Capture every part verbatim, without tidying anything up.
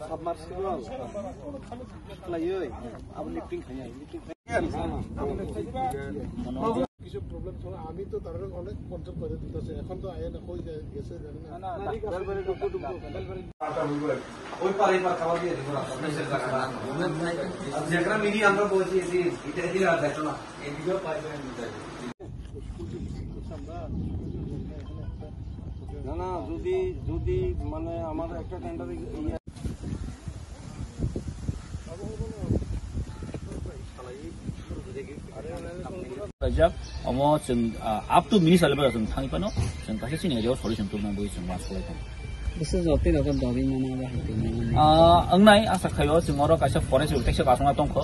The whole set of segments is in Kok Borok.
Submersible khlaiwi abo lifting khainai, lifting khainai. কিছু প্রবলেম ছিল, আমি তো তার অনেক কন্ট্রোল করে দিতেছে, এখন তো আইন হয়ে গেছে, জানি না। ওই পারে, এই পার খাবার দিয়ে দিব না। আর যেখানে মিলি আমরা বলছি, এই যে এটা, এটা আর দেখো না, এই ভিডিও পাইপলাইন নিতে হবে। না, না, যদি, যদি মানে আমার একটা টেন্ডার ইয়ে Kaijak, omo chwng, ah, up to minister level chwng thangwi phano, chwng kaisa chini area o solution tubuna bagwi chwng ma salai tongo. Bwswk jotwi rok dabi mano ba hinwi mano. Ah, wngnai, asa khaio chwng oro kaisa forest kaisa kasongma tongkho,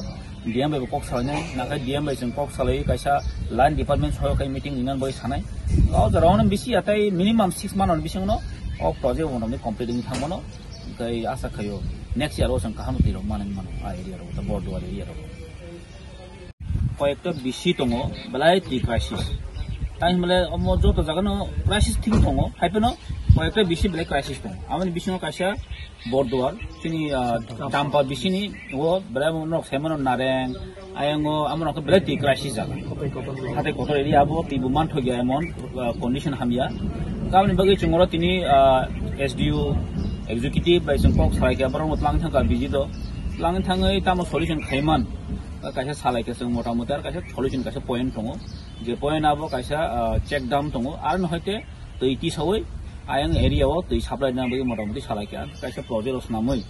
D M bai bo kok salainai, nakhai D M bai chwng kok salai kaisa line department soyo khai meeting rinani bagwi sanai. O jora ono bisi atai minimum six month on bisingno o project bo complete wngwi thangmano. Tei asa khaio next year o chwng kaham twi rok manwi mano a area rok, ta Borduar area rok. Koyekta bisi tongo, belai twi crisis. Tai hinmale omo joto jaga no crisis thing tongo, hai phano koyekta bisi belai crisis tongo. Aboni bisingo kaisa Borduar, chini, ah, Dampa bisini o belai nok semano Nareng, Ayango amo rok belai twi crisis jaga. Hatai kotor area abo twi bo manthokya emon, ah, condition hamya. Tamoni bagwi chwng oro tini, ah, S D O executive bai chwng kok salai kha, borok no twlang thangkha visit o. Twlang thangwi tamo solution khaiman. Kaisa salai kha chwng mota moti ar kaisa solution kaisa point tongo. Je point abo kaisa, ah, check dam tongo. Ar no hoite twi tisawi ayang area o twi supply rwna bagwi mota moti salai kha. Kaisa project o swnamwi.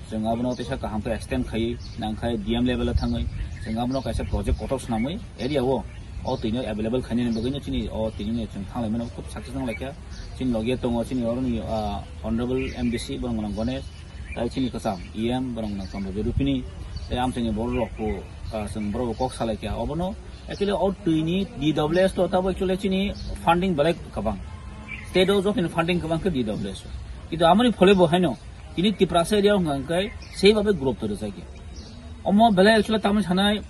Chwng abono teisa kaham khe extend khaiwi, nangkhe D M level o thangwi, chwng abono kaisa project kotor swnamwi area o, o twino available khainani bagwino chini o twino chwng thanglai mano khub success wng laikha. Chini logi tongo chini oroni, ah, Honorable M D C borok gwnang Ganesh, tai chini kwcham E M borok gwnang Chandra Rupini, tai amchaini borok rok bo, ah, chwng borok bo kok salai kha. Obono actually o twini D W S to tabo actually chini funding belai kwbang. State o jotoni funding kwbang khe D W S o. Kintu amoni phole bo haino Tini Tiprasa area wngkha hwnkhe seibabe gurupto rwjakya. Omo belai actually tamni sanai,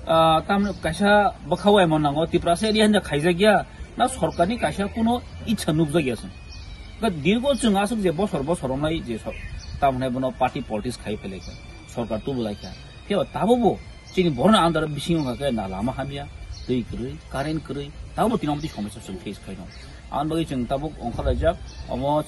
ah, tamni kaisa bwkhao emon nango, Tiprasa area hinjak khaijakya, na sorkarni kaisa kuno ichha nukjakya se. Hwnkhe dirgo chwng aswk je bosor bosor romlai je so-, tamhinai bono party politics khai phelaikha, sorkar tubulaikha. Phiya tabukbo chini borokni under bisingo hwnkha khe na lama hamya, twi kwrwi, current kwrwi, tabukbo tini omo twi somosya chwng face khaino. Aboni bagwi chwng tabuk ongkhorlaijak, omo